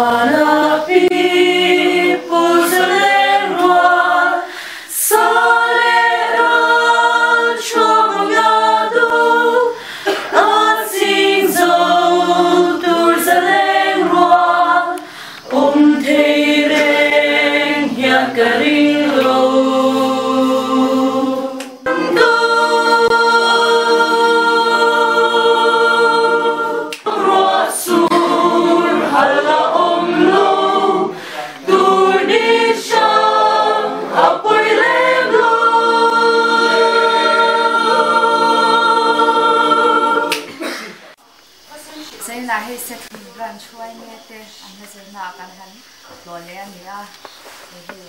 Vanah pi pu zaleng rual sa leh ral chhuak nga duh a ching zo tur zaleng rual awm thei reng hian ka ring lo. Ruah sur hal a awm lo, tur ni hrang a pawi lem lo. Zainah hei Sethlun Branch huai nge te an la zirnaah kan han hlawh leh a ni a, hei hi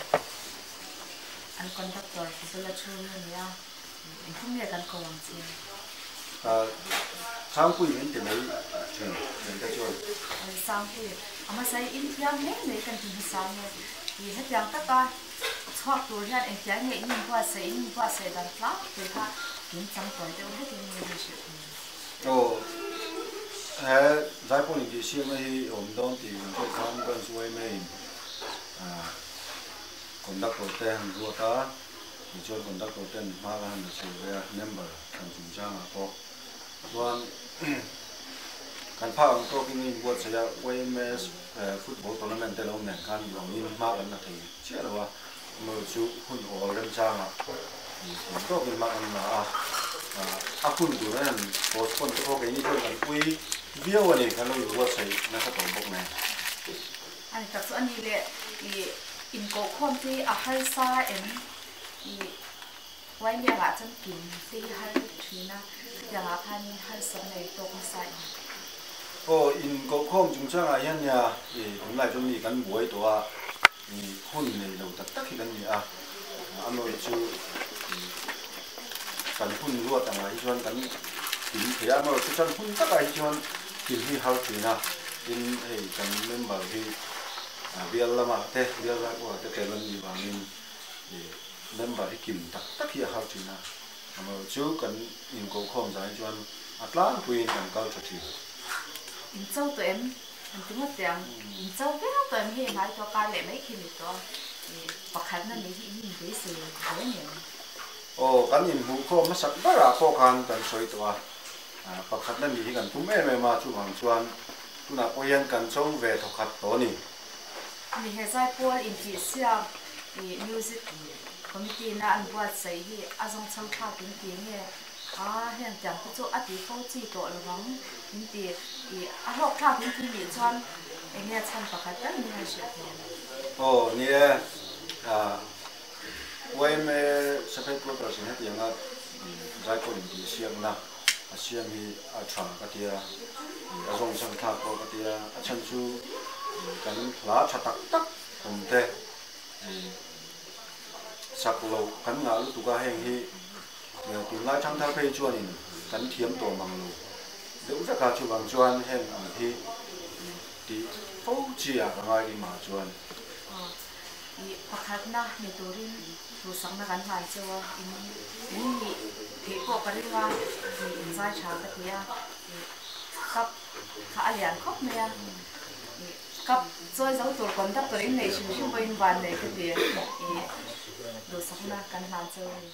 an conductor bula thu a ni a. Engtin nge kan ko ang che? Sangpui min ti mai thin thian te chuan. Sangpui, a hmasa hi in thiam hle mai kan ti hmasa nge? I hetiang taka chhuak tur hian engtiang nge in inbuatsaih, in inbuatsaih dan tlak tur kha in chang tawi deuh hlekin min han hrilh thei ang. Aw, he Zaipawn intihsiakna hi awm dawn tih kan hriat khan Branch YMA-in conductor te han ruat a. Tichuan conductor ten hma ka han la chho ve a, member kan chungchangah pawh chuan kan phak ang tawkin a inbuatsaih a, YMS football tournament te lo nen khan duh angin hma kan la thei chiah lo a, amaherawhchu chu hun awl remchangah thiam tawkin hma kan la a, a hun tur a han postpone te pawh keini chuan kan pui viau a ni, kan lo inbuatsaih nasa tawh bawk nen. A ni tak chu a ni le, i inkohkhawm te hi a harsa em? I Uaimiangah chuan kim te hi har thin a, chutiangah khan harsatna nei tawk nasa em? Aw, inkohkhawm chungchangah hian nia i tunlai chuan mi kan buai tawh a, i hun nei lo tak tak hi kan ni a, a nawr chu i kan hun ruat angah hi chuan kan kim thei a, amaherawhchu chuan hun takah hi chuan kim hi har thin a, tin hei kan member hi bial lamah te bial lai pawhah te tel an nih vangin i member hi kim tak tak hi a har thin a, amaherawhchu kan inkohkhawm zan hi chuan a tlangpuiin kan kal tha thin. In cho tawh em? An ti ngawt teh ang. In cho viau tawh em hei hnai tawh kar leh mai khi ni tawh a, i pakhatna nih hi in inbeisei ve ngem? Aw, kan inhmuhkhawm hmasak berah pawh khan kan sawi tawh a, pakhatna nih hi kan tum em em a, chuvang chuan tunah pawh hian kan cho ve thawkhat tawh a ni. Ani he Zaipawl intihsiak i music committee na an buatsaih hi a zawng chho thlak in ti nge? A heng tiang te chu a ti fo chi tawh lo vang in ti i a hlawk thlak in ti nih chuan eng nge chhan pakhat tal min han hrilh thei ang. Aw ni e, yma Safed Quarters in hetianga Zaipawl in tih siakna a siam hi a tha ka tia, a zawng chhan thlak pawh ka tia, a chhan chu kan hla tha tak tak awm te sak loh kan ngah lutuk a heng hi Tunlai thangthar phei chuanin kan thiam tawh mang lo deuh vek a, chuvang chuan heng ang hi tih fo chi ah ka ngai rim ah chuan. I pakhatna ni turin duhsakna kan hlan cheu a, in in nih theih pawh ka ring a, i inzai tha ka ti a, i cup kha a lian khawp mai a, i cup chawi zo tur conductor in nei hrim hrim pawhin van nei ka ti, i duhsakna kan hlan cheu a ni.